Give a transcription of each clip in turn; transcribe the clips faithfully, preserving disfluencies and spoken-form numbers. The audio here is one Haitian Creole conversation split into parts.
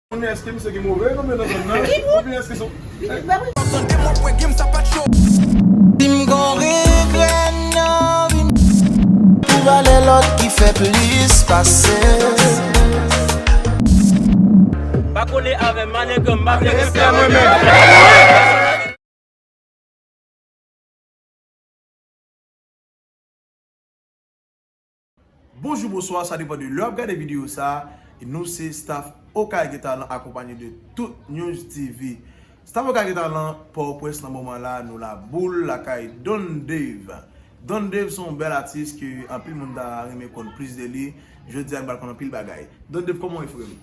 Konnen èske misye ki move non men nan zòn nan? Oubyen èske se... Si m gon regrè nan vi m, pou valè lòt ki fè plis pase. Pa kole avè m, manegan m, pa vle respè mwen menm. Bonjou, bonswa, sa depann de lè w ap gade videyo sa. E nou se staff Okay Gen Talent akonpanye de Tout News T V. Staff Okay Gen Talent, Pòtoprens nan moman la, nou la boul lakay Don Dave. Don Dave se yon bèl atis ke anpil moun ta renmen konn plis de li. Jodi a, nou pral konn anpil bagay. Don Dave, kòman w ye, frè m?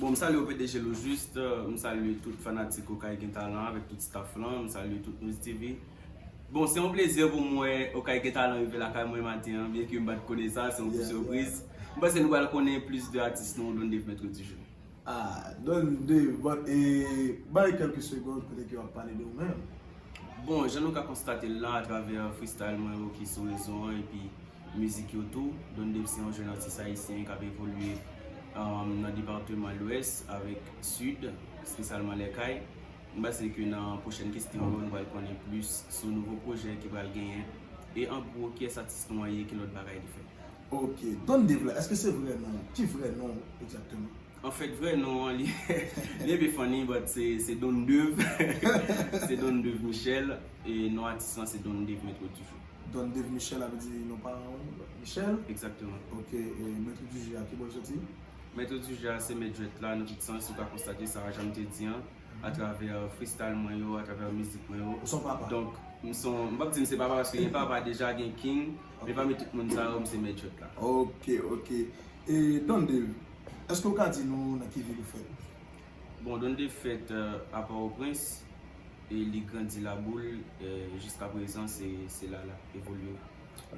Bon, m salye w, P D G Lojust, m salye tout fanatik Okay Gen Talent avèk tout staff lan, m salye Tout News T V. Bon, se yon plezi pou m wè Okay Gen Talent rive lakay mwen maten an, byen ke m pa t konnen sa, se yon gwo sipriz. M panse nou pral konnen plis de atis nou, Don Dave, Maître du jeu. Ah, Don Dave, bon, e bay kèlke segonn kote ke w ap pale de ou menm. Bon, jan nou ka konstate l la, atravè freestyle mwen yo ki sou rezo an, epi mizik yo tou. Don Dave se yon jèn atis ayisyen k ap evolye, um, nan depatman Lwès avèk Sid, espesyalman Lèkay. M panse ke nan pwochèn kesyon yo, nou pral konnen plis sou nouvo pwojè ki pral genyen. E an gwo, kiyès atis nou an ye, ki lòt bagay li fè. Ok, Don Dave la, èske se vrè non w? Ki vrè non w egzakteman? Anfèt, vrè non an, li, li enpe funny, but se, se Don Dave. Se Don Dave Michel, e non atis lan se Don Dave Maître du jeu. Don Dave Michel, sa vle di non paran w, Michel? Egzakteman. Ok, e Maître du jeu a, ki bò l soti? Maître du jeu a, se mèt jwèt la, nan tout sans, ou ka konstate sa, jan m te di an, atravè freestyle mwen yo, atravè mizik mwen yo. Ou se yon papa? Donk, m se yon, m p ap di m se papa, paske gen papa deja, gen king, men pami tout moun sa yo, m se mèt jwèt la. Ok, ok. E Don Dave, èske w ka di nou nan ki vil ou fèt? Bon, Don Dave fèt, euh, a Pòtoprens, e li grandi Laboul, e jiska prezan, se, se la l ap evolye.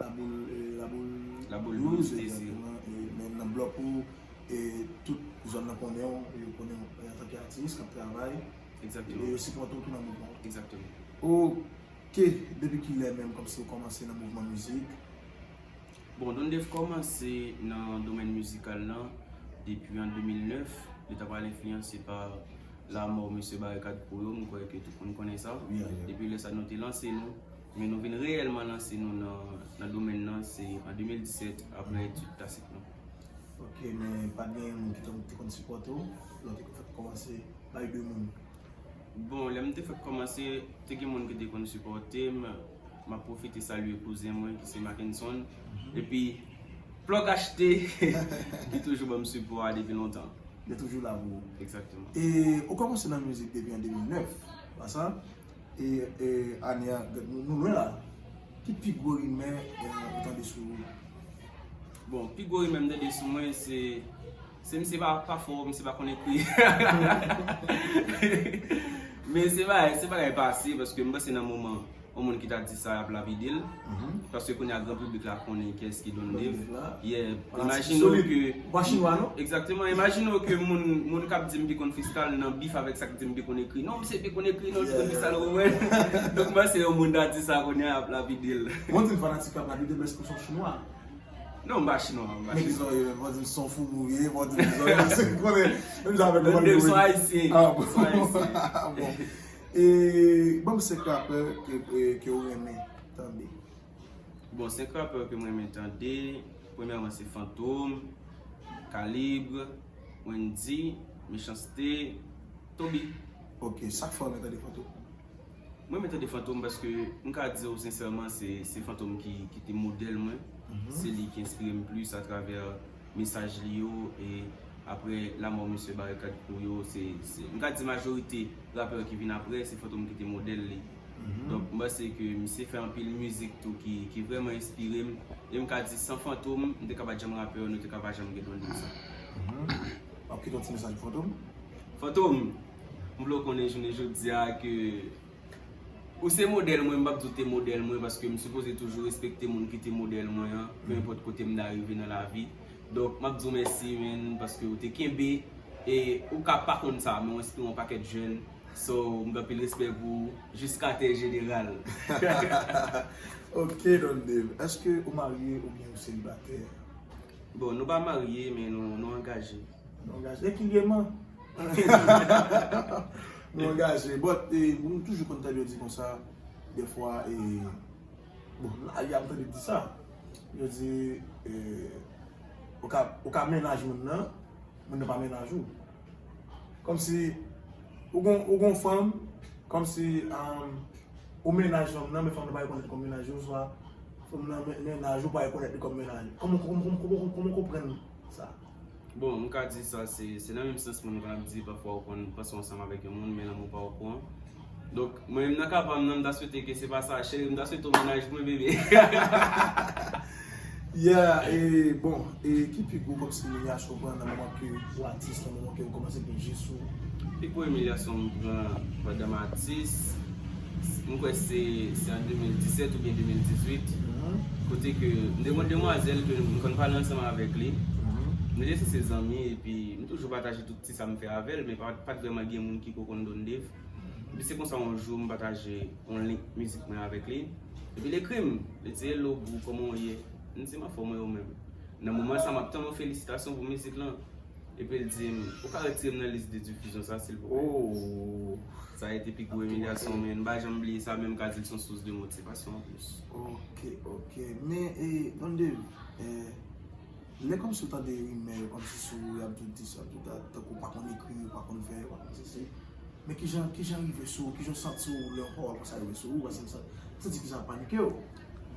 Laboul, e, Laboul Laboul Douz, Dezi. Egzakteman. E, men nan blòk ou, e, tout zòn nan konnen w, yo konnen w, e, antanke atis k ap travay. Egzakteman. E yo sipòte w tou nan mouvman w. Egzakteman. Ok, depi kilè menm kòmsi w kòmanse nan mouvman mizik? Bon, Don Dave kòmanse nan domèn mizikal lan depi an de mil nèf. Li ta pral enfliyanse pa lanmò Mesye Barikad Crew yo, m kwè ke tout moun konnen sa. Yeah, yeah. Depi lè sa nou te lanse nou, men nou vin reyèlman lanse nou nan, nan domèn nan, se an de mil disèt, apre etid klasik nou. Ok, men pa t gen moun ki te, te konn sipòte w lè w te fèk kòmanse bay de moun? Bon, lè m te fèk kòmanse, te gen moun ki te konn sipòte m. M ap pwofite salye kouzen mwen ki se Mackenson. Epi, Plug H T, ki toujou ban m sipò a depi lontan. Li toujou la pou ou. Egzakteman. E ou kòmanse nan mizik depi an de mil nèf, pa sa? E, e ane a, nou, nou lwen la. Ki pi gwo rimè, e, ou tande sou ou? Bon, pi gwo rimè m tande sou mwen, se, se misye pa, pa fò, misye pa konn ekri. Men se bagay, se bagay pase, paske m panse nan moman, yon moun ki ta di sa, y ap lapide l. Paske kounye a, gran piblik la konnen kiyès ki Don Dave. Yeah, imajine w ke... Ou pa chinwa, non? Egzakteman, imajine w ke moun, moun k ap di m pi konn freestyle nan bif avèk sa k di m pi konn ekri. Non, misye pi konn ekri, non, li konn freestyle, ou konprann? Donk, m panse yon moun ta di sa kounye a, y ap lapide l. Bon, di m fanatik k ap lapide m, èske w se yon chinwa? Non, m pa chinwa, m pa chinwa. Men ki zòrye menm, bon, di m se yon foumou ye, bon, di m ki zòrye, se konnen, menm jan avèk... Don Dave se yon ayisyen. Ah, bon. Ah, bon. E, ban m senk rapè ke, ke, ke ou renmen tande. Bon, senk rapè ke m renmen tande, premyèman se Fantom, Kalib, Wendy, Mechanste, Toby. Ok, sa k fè w renmen tande Fantom? Mwen renmen tande Fantom paske m ka di w sensèman, se, se Fantom ki, ki te modèl mwen. Se li ki enspire m plis atravè mesaj li yo, e apre lanmò Mesye Barikad Crew yo, se, se, m ka di majorite rapè ki vin apre, se Fantom ki te modèl li. Donk, m panse ke misye fè anpil mizik tou ki, ki vrèman enspire m. E m ka di, san Fantom, m te ka pa t janm rapè, nou te ka pa janm gen Don Dave sa. W ap kite yon ti mesaj pou Fantom? Fantom, m vle w konnen jounen jodi a ke ou se modèl mwen, m p ap di w te modèl mwen, paske m sipoze toujou respekte moun ki te modèl mwen an, pe enpòt kote m ta rive nan lavi. Donk, m ap di w mèsi, man, paske ou te kenbe, e ou ka pa konn sa, men ou enspire yon pakèt jèn. So, m gen anpil respè pou ou, jiskatè jeneral. Ok, Don Dave, èske ou marye oubyen ou selibatè? Bon, nou pa marye, men nou, nou angaje. Nou angaje. Regilyèman, Nou angaje. But, e, nou toujou konn tande yo di konsa, defwa, e, bon, la, y ap tande di sa. Yo di, e, ou ka, ou ka mennaj moun nan, moun nan pa mennaj ou. Kòmsi, ou gon, ou gon fanm, kòmsi, um, ou mennaj fanm nan, men fanm nan pa rekonèt li kòm mennaj ou, oswa fanm nan men-, mennaj ou pa rekonèt li kòm mennaj ou. Kòman, kòman, kòman, kòman, kòman w konprann sa? Bon, m ka di sa, se, se nan menm sans moun k ap di, pafwa ou konn panse w ansanm avèk yon moun, men lanmou pa okouran. Donk, mwen menm nan ka pa m nan, m ta swete ke se pa sa, cheri, m ta swete w mennaj mwen, bebe. Yeah, e bon, e ki pi gwo kòmsi imilyasyon w pran nan moman ke ou atis, nan moman ke ou kòmanse gen je sou ou? Pi gwo imilyasyon m pran pandan m atis, m kwè se, se an de mil disèt oubyen de mil dizuit, kote ke m te gon demwazèl ke m konn pale ansanm avèk li. Nou te sanse zanmi, epi m toujou pataje tout ti sa m fè avè l, men pa, pa t vrèman gen moun ki ko konn Don Dave. Epi se konsa yon jou m pataje yon link mizik mwen avèk li. Epi l ekri m, li di, "Hello bro, kòman w ye?" M di, "M anfòm, e ou menm?" Nan moman sa, m ap tann yon felisitasyon pou mizik lan. Epi l di m, "Ou ka retire m nan lis de difizyon sa, silvouplè?" Oh. Sa a ete pi gwo imilyasyon, men m pa janm bliye sa, men m ka di l se yon sous de motivasyon anplis. Ok, ok. Men, e, Don Dave, e, lè kòmsi w tande rimè yo, kòmsi sou ou, y ap di w di sa, di w dat, tankou w pa konn ekri, w pa konn fè, w pa konn sesi. Men kijan, kijan rive sou ou, kijan w santi w lè yon pawòl konsa rive sou ou, paske m sa-, m santi ke sa panike w.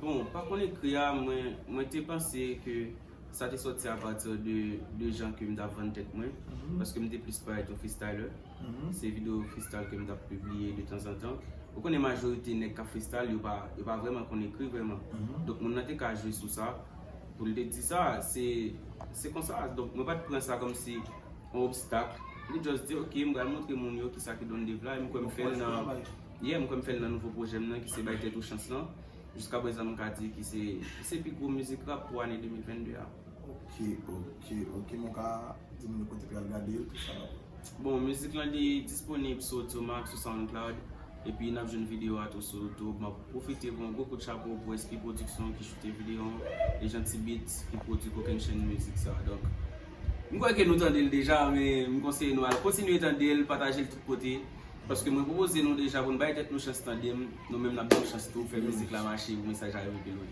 Bon, pa konn ekri a, mwen, mwen te panse ke sa te sòti apati de, de jan ke m t ap vann tèt mwen, paske m te plis parèt yon freestyler. Se videyo freestyle ke m t ap pibliye de tanzantan. Ou konnen majorite nèg k ap freestyle, yo pa, yo pa vrèman konn ekri vrèman. Donk, moun nan te ka jwe sou sa, pou l te di sa, se, se konsa. Donk, mwen pa t pran sa kòmsi yon obstak. Li just di, "Ok, m pral montre moun yo kisa ki Don Dave la," e m kwè m fè l nan, yeah, m kwè m fè l nan nouvo pwojè m nan, ki se Bay Tèt Ou Chans lan. Jiskaprezan, m ka di ki se, ki se pi gwo mizik rap pou ane de mil vennde a. Ok, ok, ok. Mwen ka di moun yo kote pou y al gade l, tou sa. Bon, mizik lan li disponib sou Audiomack, sou SoundCloud, epi n ap jwenn videyo a tou sou YouTube. M ap pwofite voye yon gwo kout chapo pou S P Production ki choute videyo an, e Jean T Beat ki pwodui kokennchenn mizik sa. Donk, m kwè ke nou tande l deja, men m konseye nou al kontinye tande l, pataje l tout kote, paske mwen pwopoze nou deja pou n bay tèt nou chans tande m, nou menm n ap gen chans tou fè mizik la mache pou mesaj la rive pi lwen.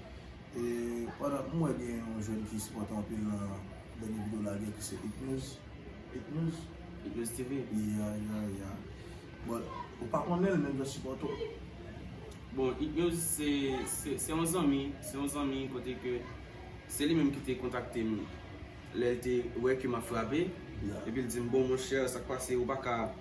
E pandan m wè gen yon jèn ki sipòte w anpil nan dènye videyo w lage ki se Hit News. Hit News? Hit News T V. Yeah, yeah, yeah. But ou pa konnen l, men m just sipòte w. Bon, Hit News se, se, se yon zanmi, se yon zanmi kote ke se li menm ki te kontakte m lè l te wè ke m ap frape. Yeah. Epi l di m, "Bon, monchè, sa k pase, ou pa ka,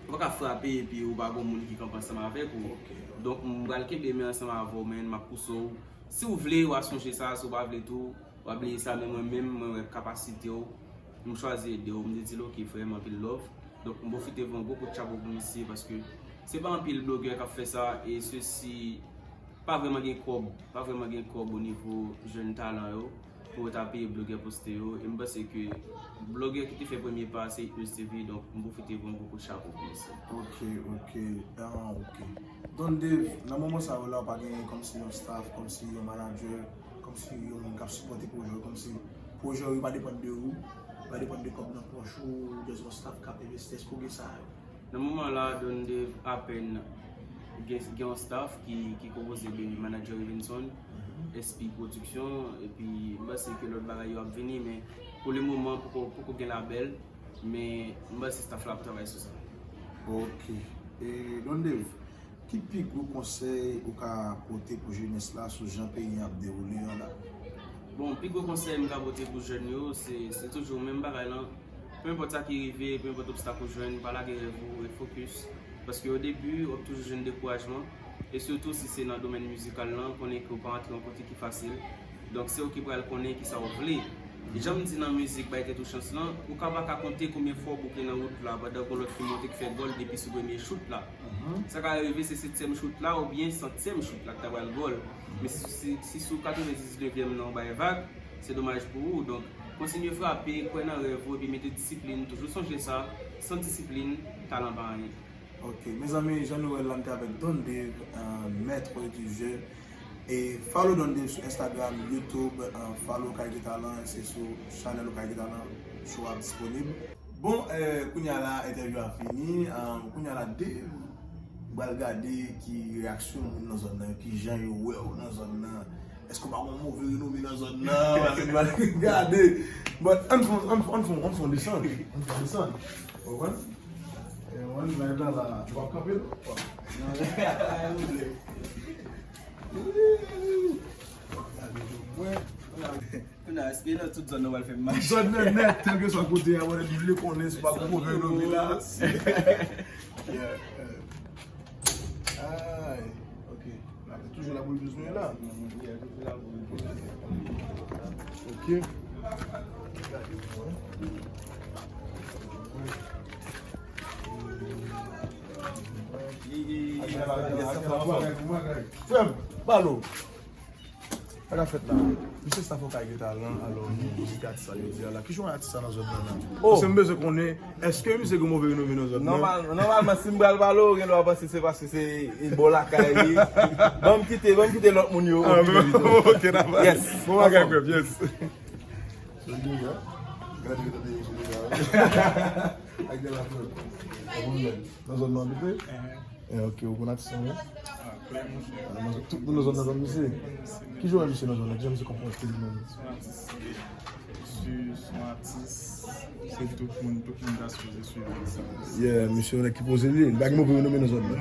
ou pa ka frape epi ou pa gon moun ki kanpe ansanm avèk ou." Ok. Donk, m pral kenbe men ansanm avè w, men m ap pouse w. Si w vle, w a sonje sa, si w pa vle tou, w a bliye sa, men mwen menm, mwen wè kapasite w, m chwazi ede w, m te di l, "Ok, frè m, anpil love." Donk, m pwofite voye yon gwo kout chapo pou misye, paske se pa anpil blogè k ap fè sa, e sesi pa vrèman gen kòb, pa vrèman gen kòb o nivo jèn talan yo, pou yo ta peye blogè poste yo, e m panse ke blogè ki te fè premye pa, se Hit News T V, donk, m pwofite voye yon gwo kout chapo pou misye. Ok, ok. Ah, ok. Don Dave, nan moman sa yo la, ou pa gen kòmsi yon staff, kòmsi yon manager, kòmsi yon moun k ap sipòte pwojè w, kòmsi pwojè w yo pa depann de ou, yo pa depann de kòb nan pòch ou, ou just yon staff k ap envesti, èske w gen sa yo? Nan moman la, Don Dave apèn gen, gen yon staff ki, ki konpoze de manager Rivenson, S P Production, epi m panse ke lòt bagay yo ap vini, men pou le moman, poko, poko gen labèl, men m panse staff la ap travay sou sa. Ok. E Don Dave, ki pi gwo konsèy ou ka pote pou jenès la sou jan peyi an ap dewoule an la? Bon, pi gwo konsèy m ka pote pou jèn yo, se, se toujou menm bagay lan. Peu importe sa ki rive, peu importe obstak ou jwenn, pa lage rèv ou e focus. Paske o debi, w ap toujou jwenn dekourajman. E sitou si se nan domèn mizikal lan, konnen ke w pa antre yon kote ki fasil. Donk, se ou ki pral konnen kisa w vle. E jan m di nan mizik Bay Tèt Ou Chans lan, ou ka pa ka konte konbyen fwa w bouke nan wout la pandan gon lòt ki monte k fè gòl depi sou premye chout la. Sa ka rive se setyèm chout la oubyen santyèm chout la k ta pral gòl. Men si, si, si sou katrevendiznèvyèm nan w bay vag, se domaj pou ou. Donk, kontinye frape, kwè nan rèv ou epi mete disiplin. Toujou sonje sa, san disiplin, talan pa anyen. Ok, mezanmi, jan nou wè l la, m te avèk Don Dave, euh, maître du jeu. E follow Don Dave sou Instagram, YouTube, euh, follow Kalite Talan, se sou chanèl ou Kalite Talan show ap disponib. Bon, eh, kounye a la, entèvyou a fini. Ah, kounye a la, Dave, m pral gade ki reyaksyon moun nan zòn nan, ki jan yo wè w nan zòn nan. Èske w pa gon move renome nan zòn nan? Paske m pral gade. But, ann fè, ann fè, ann fè, ann fè desann. Ann fè desann. Ou konprann? E, mwen, live la, la, ou p ap kanpe, non? Kounye a, èske nan tout zòn nan w al fè match? Zòn nan nèt, kèlkeswa kote a, wè, nou vle konnen si w pa gon move renome la. Yeah, yeah. Ay, ok. Toujou la pou l bezwen la. Ok. Frè m, balo. Sa k ap fèt la? Misye staff Okay gen talan, alò, nou envite atis sa jodi a la. Ki jan atis sa nan zòn nan la? Oh. Paske m bezwen konnen, èske misye gen move renome nan zòn nan? Nòmal-, nòmalman, si m pral pale, ou gen dwa panse se paske se bò lakay li. Ban m kite, ban m kite lòt moun yo okipe pito. Ok, dakò. Yes. Bon bagay, frè m, yes. Nan zòn nan w abite? Eh, ok, ou konn atis sa, wi? Ah, klè, monchè. Ah, nan, tout moun nan zòn nan konn misye. Ki jan misye nan zòn nan? Ki jan misye konpòte li menm? Se yon atis, se, se yon atis. Se tout moun, tout moun ta sipoze swiv li, se yon atis. Yeah, misye yon nèg ki poze li. Li pa gen move renome nan zòn nan. Non.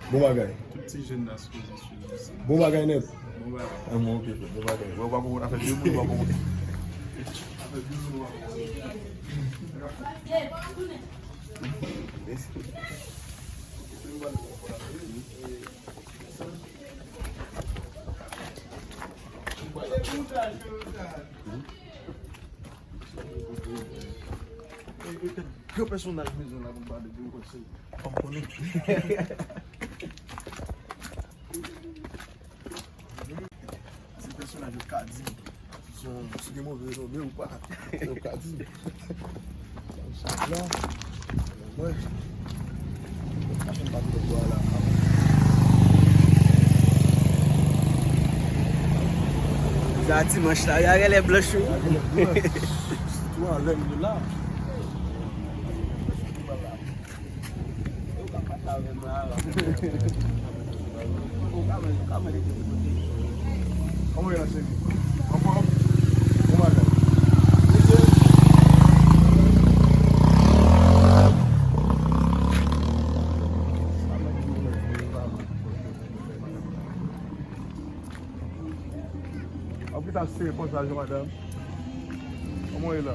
Bon bagay. Tout ti jèn ta sipoze swiv li, se. Bon bagay nèt. Bon bagay. Ah, bon, ok, bon bagay. Bon, pa pou afè de moun, pa pou afè de moun, pa pou Gran pèsonaj mezon la pou m pale de ou, paske fò m konnen. Se pèsonaj yo ka di m. Si w, si w gen move renome ou pa, yo ka di m. Sa m chak la. Mwen. Machin pa twò bò a la. Sa dimanch la, y a genlè blanch wi. Sitou anlè m ye la. Kòman w ye la, cheri? Anfòm? Bon bagay. Anpil ta sere konsa, jan madanm. Kòman w ye la?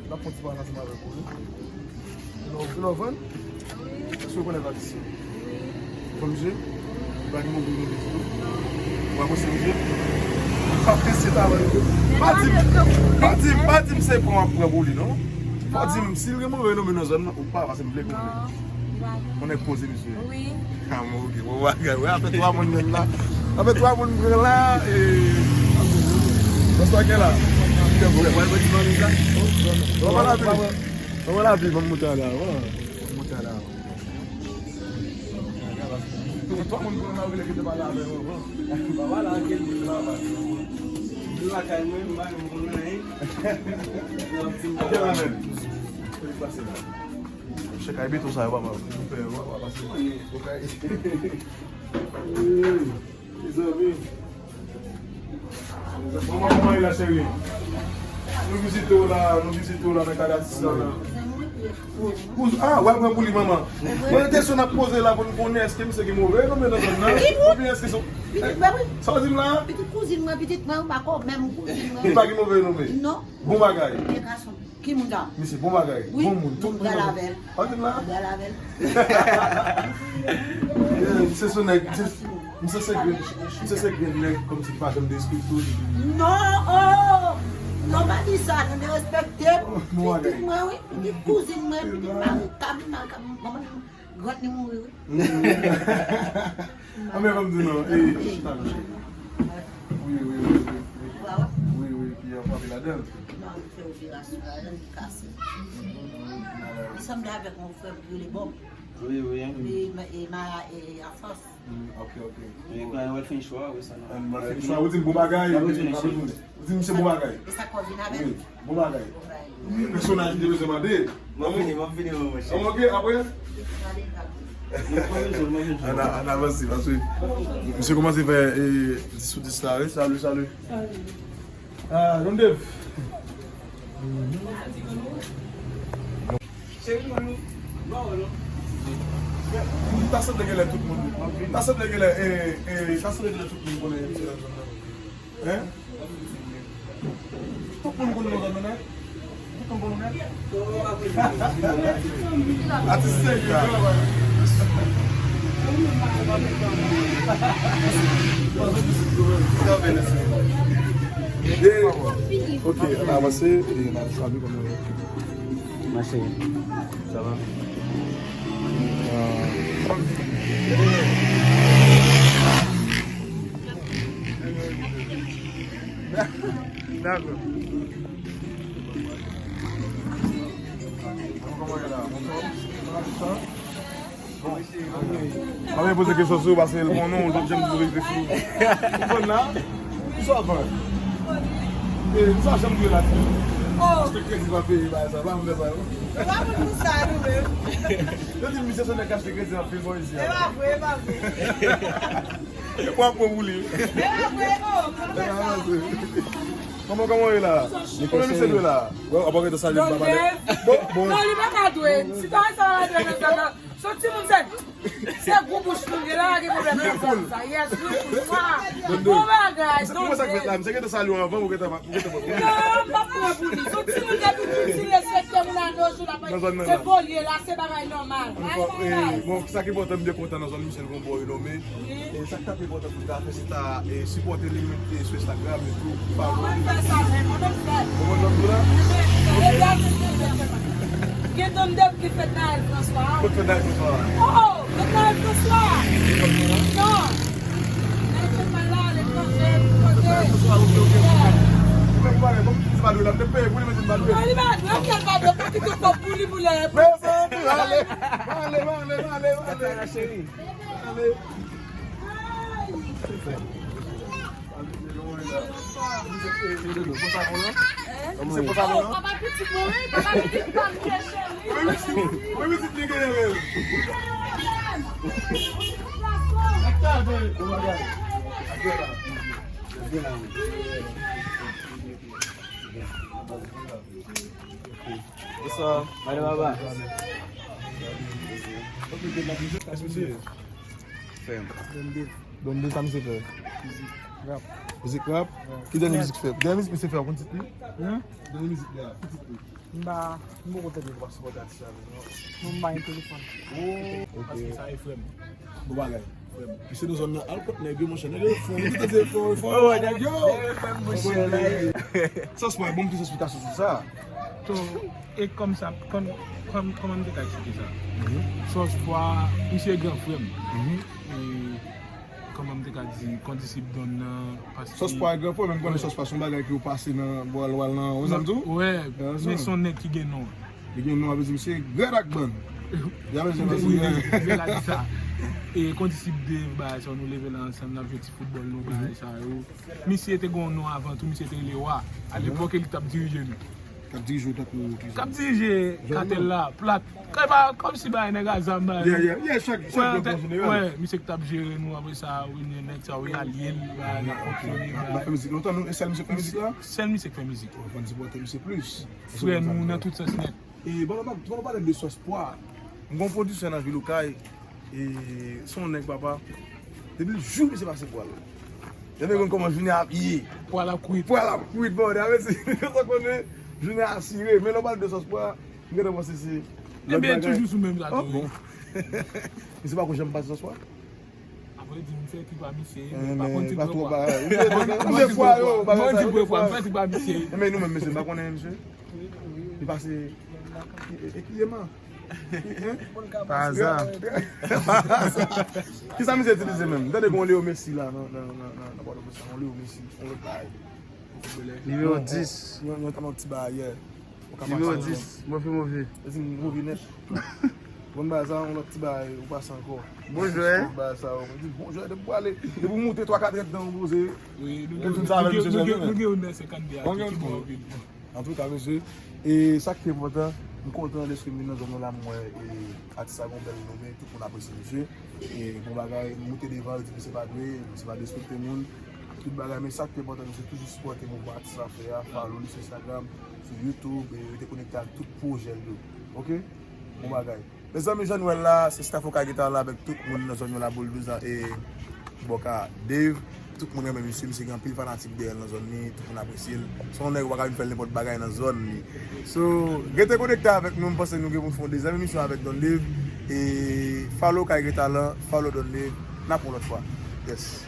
N ap fè yon ti pale ansanm avèk ou, wi. Ou nan, ou nan vann? Èske w konnen atis yo? Ou konn misye? Li pa gen move renome ditou. Ou pa konn se misye? Ou pa konn se talan li ye? Pa di m, pa di m, pa di m se pran w ap pran pou li, non. Fò w di m, si l gen move renome nan zòn nan, ou pa, paske m vle konnen. Yon nèg poze, mesye. Wi. Ah, bon, ok. Bon bagay. Wè, afè twa moun menm la. Afè twa moun pran la, e, bòs la gen la. Wè, wè, wè, ti manmi sa. Wè, wè, la vi. Wè, wè, la vi, ban m moute a la, wè. Ban m moute a la. Twa moun pran la, ou vle ki te pale avè yo, bon. Ba, ba, la, anke li la, ba. Li lakay mwen, m pa menm konn anyen. Anke la, men. Sa k pase la? Chèk ay beton sa yo, papa. Nou fè, w ap pase. Ok. Mezanmi. Manman, kòman ye la, cheri? Nou vizite w la, nou vizite w la nan kay atis la. Kouz-, ah, w ap pran pou li, manman. Mwen, kesyon n ap poze la pou n konnen èske misye gen move renome nan zòn nan, oubyen èske se... Pitit mwen, wi. Sa w di m la? Pitit kouzin mwen, pitit mwen, ou pa ko menm kouzin mwen. Li pa gen move renome? Non. Bon bagay. Byen gason. Ki moun sa? Misye bon bagay, wi, bon moun, tout moun. Pral avè l. Antre la. Pral avè l. Yeah, misye se nèg, misye, misye se grenn, misye se grenn nèg, kòmsi pa janm derespekte w. Non, oh! Non, pa di sa, nou derespekte m. Bon bagay. Pitit mwen, wi, pitit kouzin mwen, pitit mari, kab, mari, kab, manman, grann li mouri, wi. Anben, ban m di non. E, chita non, cheri. Wi, wi, wi, wi, wi. Wi, wi, epi yo frape ladan l. Non, li fè operasyon ladan l, li kase. Li sanble avèk yon frè m ki rele Bob. Wi, wi. Epi, e, ma, e, Afrans. Mm, ok, ok. E, kan w al fè chwa, wi, sa nan. An, w al fè chwa, ou di m bon bagay, ou di m misye bon bagay. E sa k ap vin avè l? Wi, bon bagay. Bon bagay. Pèsonaj li te bezwen mande. M ap vini, m ap vini, mwen, mwen. Ok, apre? An, an avanse, paske misye kòmanse fè, e, dis sou dis la, wi. Salut, salut. Salut. Ah, Don Dave. Cheri, mwen, nou, nou, nou. Ta sanble genlè tout moun. Ta sanble genlè, e, e, ta sanble genlè tout moun konnen misye nan zòn nan. Hein? Tout moun konn nou nan zòn nan, hein? Tout moun konn nou nèt? Atis serye, wi, wi. E, ok, ann avanse, e, n ap sabi kòman. Mache. Sa va? Ah. Dakò. Kòman w ye la? Anfòm? Anfòm? Bon. Mwen poze kesyon sou ou, paske l konnen w, l p ap janm di verite sou ou. Ou konn la? Ou sa vann? E, ou sa janm di la di. Oh. Achte kredi pa peye, bagay sa, pa vle sa, non? Ou pa konn pou sa, nou menm. Yo di misye se nèg k achte kredi anpil bò isi a. E pa vre, e pa vre. E pa vre pou li. E pa vre, oh, pa fè sa. Kòman, kòman w ye la? Kòman misye dwe la? Bon, w ap rete salye m pa pale. Bon, bon. Non, li pa ka dwe. Si ta sa la dwe nan sa la. Son timoun se, se gwo bouch nou gen la, gen pwoblèm nan sa. Yes, wi, wi. Bon bagay, Don Dave. Misye gentan salye w anvan, ou gentan, ou gentan pran pou li. Non, m p ap pran pou li. Son timoun depi piti, respekte moun a nos jours, l ap evolye la, se bagay nòmal. Bon, sa ki enpòtan, m byen kontan nan zòn misye, l gon bon renome. E sa k t ap enpòtan pou l ta fè, se ta, e, sipòte li, mete sou Instagram epi follow li. Mwen fè sa menm, mwen menm fè. Ou konn jan m di w la? Ebyen, ebyen, gen Don Dave ki fèt Naël François. Kot fèt Naël François? Oh, oh, fèt Naël François. Non. Naël fèt pa la, letranje, kote? Fèt Naël François, ok, ok, ok. Ou menm ou pa gen, kòm ti badwe la, m te peye pou li, men ti badwe. Non, li pa dwe, kèl badwe, pa kite kòb pou li, pou lè. Mezanmi, ale, ale, ale, ale, ale. Ale. Bonsoir, madame Abba. Fè m. Don Dave, sa misye fè? Mizik rap. Mizik rap? Ki dènye mizik fè? Dènye mizik misye fè, ou konn tit li? Hein? Dènye mizik li a, ki tit li? M pa, m poko tande, m pa sipòte atis la vre non. Non, m pa gen telefòn. Oh, ok. Paske sa e frè m. Bon bagay. Frè m. Misye nan zòn nan, al kot nèg yo, monchè, nèg yo fò, yo tande fò, fò, nèg yo. Nèg yo fè m bouche la. Sòs pa bon, m te esplikasyon sou sa. So, e kòm sa, kòm, kòm, kòman m te ka eksplike sa? Sòs pa, misye gran frè m. E, kòman m te ka di, kondisip Don nan, paske Sòs pa gran frè, men m konnen Sòs pa se yon bagay ki yo pase nan bò al wal nan, ou zanmi tou? Wè, men se yon nèg ki gen non. Li gen non, ap di misye grèd ak bann. Wi, wi, wi, la di sa. E kondisip Dave, bagay sa, nou leve la ansanm, n ap jwe ti foutbòl nou, bagay sa yo. Misye te gen yon non avan tou, misye te rele Wa. Alepòk, e li t ap dirije nou. K ap dirije w tankou kisa? K ap dirije katèl la, plat. Kay pa kòmsi bagay nèg a zam bagay. Yeah, yeah, yeah, chak, chak nèg an jeneral. Wè, misye k t ap jere nou, apre sa, wi, nèg sa, wi, alye l, bagay, n ap fonksyone, bagay. N ap fè mizik lontan, nou, e sèl misye k fè mizik la? Sèl misye k fè mizik. Ou konn sipòte misye plis. Frè nou, nan tout sans nèt. E, ban nou, ban nou pale de Sòs Pwa. M gon pwodiktè nan vil Okay. E, se yon nèg, papa. Depi jou misye pase pwa l. Depi konn kòman jounen ap ye. Pwa l ap kwit. Pwa l ap kwit, bòdè. Sa konnen, jounen asire. Men lè w pale de Sòs Pwa, m gentan panse se lòt bagay. Ebyen, toujou sou menm sa tou, wi. Bon. Misye pako janm pase Sòs Pwa? Apre di m fè ti pa misye, men pa konn ti bwè pwa. Mwen di bwè pwa, mwen di bwè pwa, m fè ti pa misye. Men nou menm, mesye, m pa konnen misye. Li pase, e, e, e, ki eman? Pa aza. Kisa misye itilize menm? M tande gen yon Leo Messi la nan, nan, nan, nan, nan Pòtoprens la, yon Leo Messi, yon lòt bagay. Nimewo dis. Yon, yon, yon, yon ti bagay, yeah. Nimewo dis, move, move. Yo di m move nèt. Bon, bagay sa, yon lòt ti bagay, ou pase ankò. Bon jwè. Bon, bagay sa, ou di bon jwè, depi ou ale, depi ou moute twa kat èdtan ou poze. Wi, nou Ou gen tout sa avèk misye nou gen- Jovin. nou gen yon nèse kandida Bon, gen ki tout bon moun. rapidman. Antouka, mesye, e sa ki enpòtan, m kontan dèske m vin nan zòn nan la, m wè e atis la gon bèl nome, tout moun apresye misye. E bon bagay, m moute devan, yo di misye pa dwe, misye pa derespekte moun. Tout bagay, men sa ki enpòtan, mesye, toujou sipòte mouvman atis la fè a, follow li sou Instagram, sou YouTube, e rete konekte ak tout pwojè l yo. Oke? Bon bagay. Mezanmi, jan nou wè l la, se staff Okay Guitar la avèk tout moun nan zòn yo la, Boul douz la e Bòka Dave. Tout moun renmen misye, misye gen anpil fanatik dèyè l nan zòn li, tout moun apresye l. Se yon nèg ou pa ka vin fè l nenpòt bagay nan zòn li. So, rete konekte avèk nou, m panse nou gen pou n fè yon dezyèm emisyon avèk Don Dave. E follow Okay Guitar la, follow Don Dave. N ap yon lòt fwa. Yes.